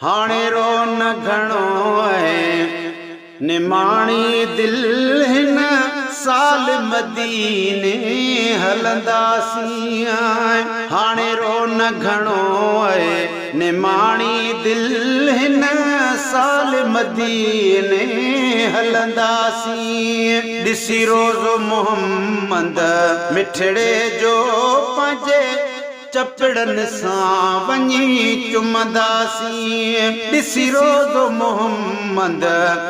هاڻي رو نه گهڻو ۽ نماڻي دل هن سال مديني هلنداسين هاڻي رو نه گهڻو ۽ نماڻي دل هن سال مديني هلنداسين ڏسي روضو محمد مٺڙي جو پنهنجي چپڙن سان وڃي چمنداسين. ڏسي روضو محمد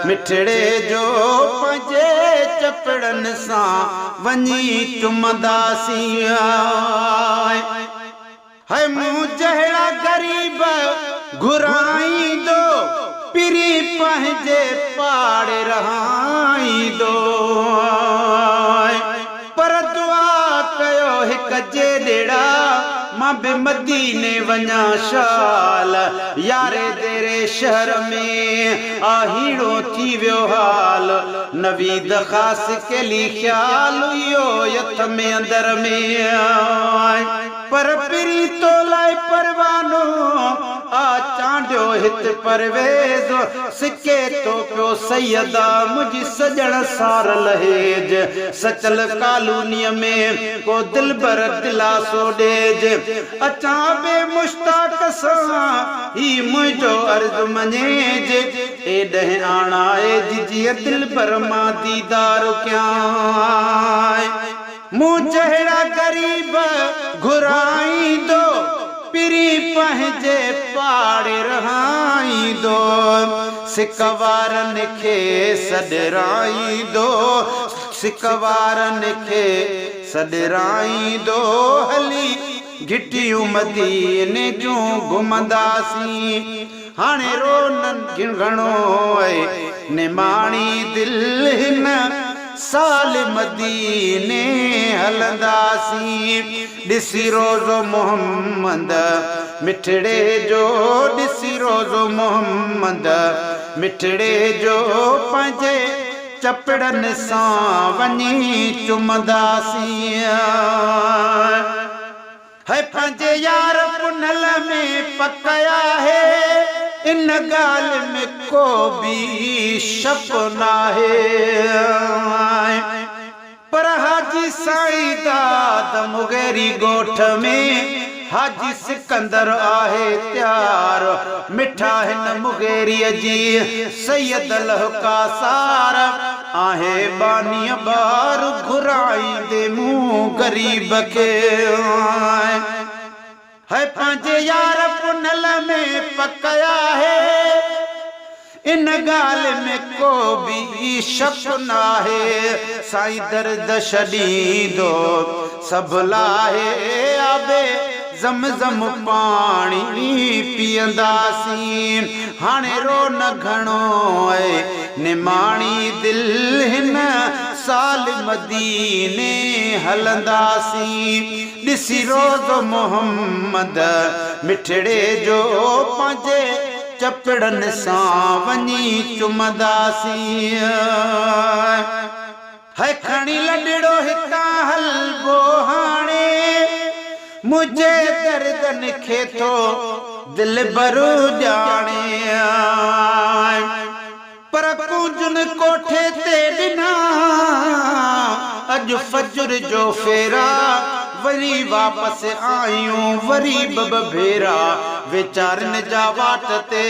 مٺڙي جو پنهنجي چپڙن سان وڃي چمنداسين. هي مون جهڙا غريب گهرائيندو پرين پنهنجي پاڙي رهائيندو. پر دعا ڪيو هڪ جيڏڙا مان به مديني وڃان شال ياري ديري شهر ۾ آ هيڻو ٿي ويو حال نويد خاص ڪيلي خيال اهو يٿ ۾ اندر ۾. پر پرين تو لاء پروانو آ چانڊيو هت پرويز سڪي ٿو پيو سيدا منهنجي سڄڻ سار لهيج سچل ڪالونيء ۾ ڪو دلبر دلاسو ڏيج اچان به مشتاق سان هي منهنجو عرض مڃيج ايڏهن آڻائج جيئن دلبر مان ديدار ڪيان. مون جهڙا غريب گهرائيندو، پرين پنهنجي پاڙي رهائيندو، سڪ وارن کي سڏرائيندو، سڪ وارن کي سڏرائيندو، هلي گهٽيون مديني جون گهمنداسين، هاڻي رو نه گهڻو اي نماڻي دل هن سال مديني هلنداسين ڏسي روضو محمد مٺڙي جو ڏسي روضو محمد مٺڙي جو پنهنجي چپڙن سان وڃي چمنداسين. هي پنهنجي يار پنهل ۾ پڪ آهي، ان ڳالهه ۾ ڪو به شڪ ناهي. پر حاجي سائين داد مغيري ڳوٺ ۾ حاجي سڪندر آهي تيار، مٺا هن مغيريء جي سيد لهڪا سار. آهي ٻانهيء ٻار گهرائيندي مون غريب کي. هي پنهنجي يار پنهل ۾ پڪ آهي، ان ڳالهه ۾ ڪو به شڪ ناهي. سائين درد ڇڏيندو سڀ لاهي، آبي زم زم پاڻي پيئنداسين. هاڻي رو نه گهڻو اي نماڻي دل هن سال مديني هلنداسين. ڏسي روضو محمد مٺڙي جو پنهنجي چپڙن سان وڃي چمنداسين. هي کڻي لڏڙو هتان هلبو هاڻي، منهنجي دردن کي ٿو دلبر ڄاڻي. پر ڪونجن ڪوٺي تي ڏنا، اڄ فجر جو ڦيرا، وري واپس آيون وري ٻه ٻه ڀيرا. ويچارن جا واٽ تي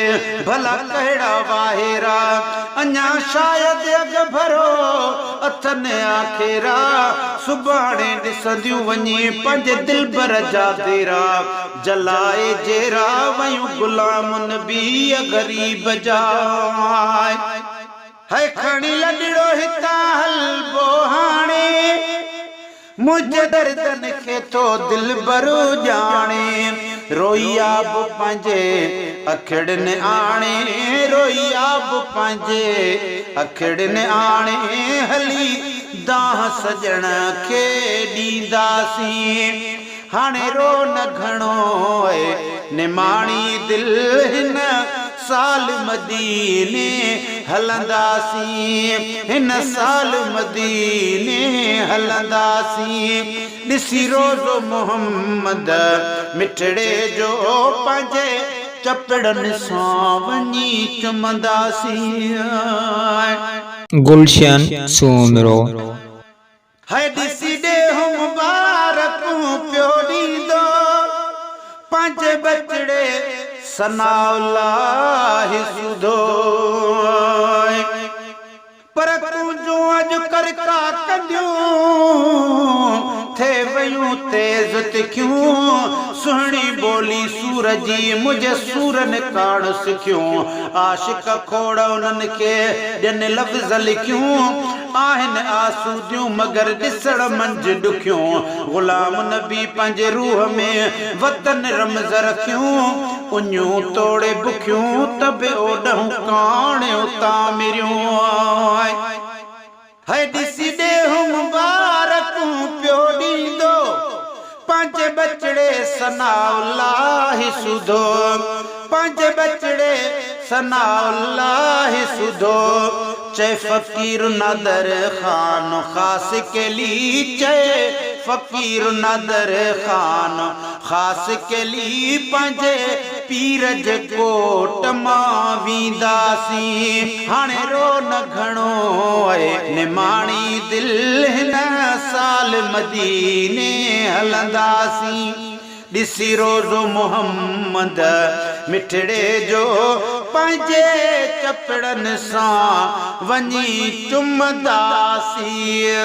ڀلا ڪهڙا واهيرا، اڃا شايد اڳڀرو اٿن آکيرا، سڀاڻي ڏسنديون وڃي پنهنجي دلبر جا ديرا، جلائي جيرا ويون غلام النبيء غريب جا. هي کڻي لڏڙو هتان هلبو هاڻي. منهنجي دردن کي ٿو دلبر ڄاڻي. روئي آب پنهنجي اکڙين آڻي. روئي آب پنهنجي اکڙين آڻي. هلي دانهن سڄڻ کي ڏينداسين. هاڻي رو نه گهڻو اي نماڻي دل هن سال مديني هلنداسين هن سال مديني هلنداسين ڏسي روضو محمد مٺڙي جو پنهنجي. چپڙن سان وڃي چمنداسين. گلشن سومرو. هي ڏسي ڏيهه مبارڪون پيو ڏيندو پنهنجي ٻچڙي ثناء الله سوڌو. پر ڪونجون اڄ ڪرڪا ڪنديون، ٿي ويون تيز تکيون، سهڻي ٻولي سور جي منهنجي سورن ڪاڻ سکيون، عاشق کوڙ انهن کي ڏين لفظ لکيون، آهن آسوديون مگر ڏسڻ منجهه ڏکيون، غلام نبي پنهنجي روح ۾ وطن رمز رکيون، اڃون توڙي بکيون ته به اوڏهون ڪاڻ اتان مريون. هي ڏسي ڏيهه مبارڪون پيو ڏيندو پنهنجي ٻچڙي ثناء الله سوڌو پنهنجي ٻچڙي ثناء الله سوڌو چئي فقير نادر خان خاص ڪيلي چئي فقير نادر خان خاص ڪيلي پنهنجي پير جي ڪوٽ مان وينداسين هاڻي رو نه گهڻو اي نماڻي دل هن سال مديني هلنداسين ڏسي روضو محمد مٺڙي جو پنهنجي چپڙن سان وڃي چمنداسين.